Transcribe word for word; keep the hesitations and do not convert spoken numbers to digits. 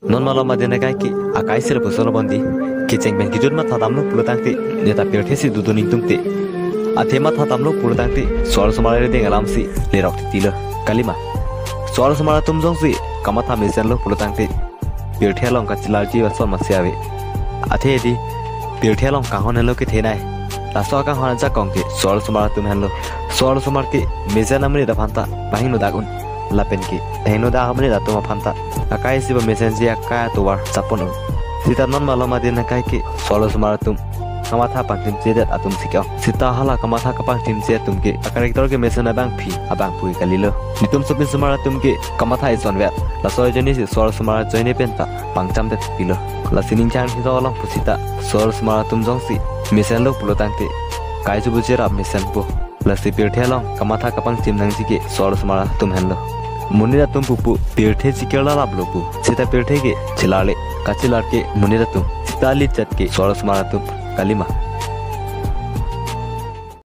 Non malom aden akai ke akai sir puson lo bondi. Kecheng pen kejut matha damlo pulo tangte, neta pirthe si dodun ingtungte, athe matha damlo pulo tangte, Sor Somar arideng alamsi lerok titi lo. Kalima. Sor Somar atum jongsi kamatha mesenlo pulo tangte, pirthe along kachelarji ason masi ave. Athe di, pirthe along kanghon henlo kethenei. Laso akanghon ajakong ke Sor Somar atum henlo. Sor Somar ke mesen amonit aphanta pahingno dak un. Lapen ke hingno dak amonit atum aphanta akai si pamesenji akai atovar chapon un. Sita non malom aden akai ke Sor Somar atum kamatha pangklimchedet atum si ke-ong. Sita hala kamatha kapangklimche atum ke a-character kemesen abangpi abangphu kalilo. Netum sopin somar atum ke kamatha isonvet. Laso ajoine si Sor Somar ajoine penta pangchamdet pilo. Lasi ningkan hito along pusita Sor Somar atum jongsi mesenlo pulo tangte, kai chubu cherap mesenpo. Lasi pirthe along kamatha kapangchim nangji ke Sor Somar atum henlo. Monit atum pupu pirthe chikir lalaplo pu. Sita pirthe ke chelarle, kachelar ke monit atum. Sita alitjat ke Sor Somar atum. Kalima.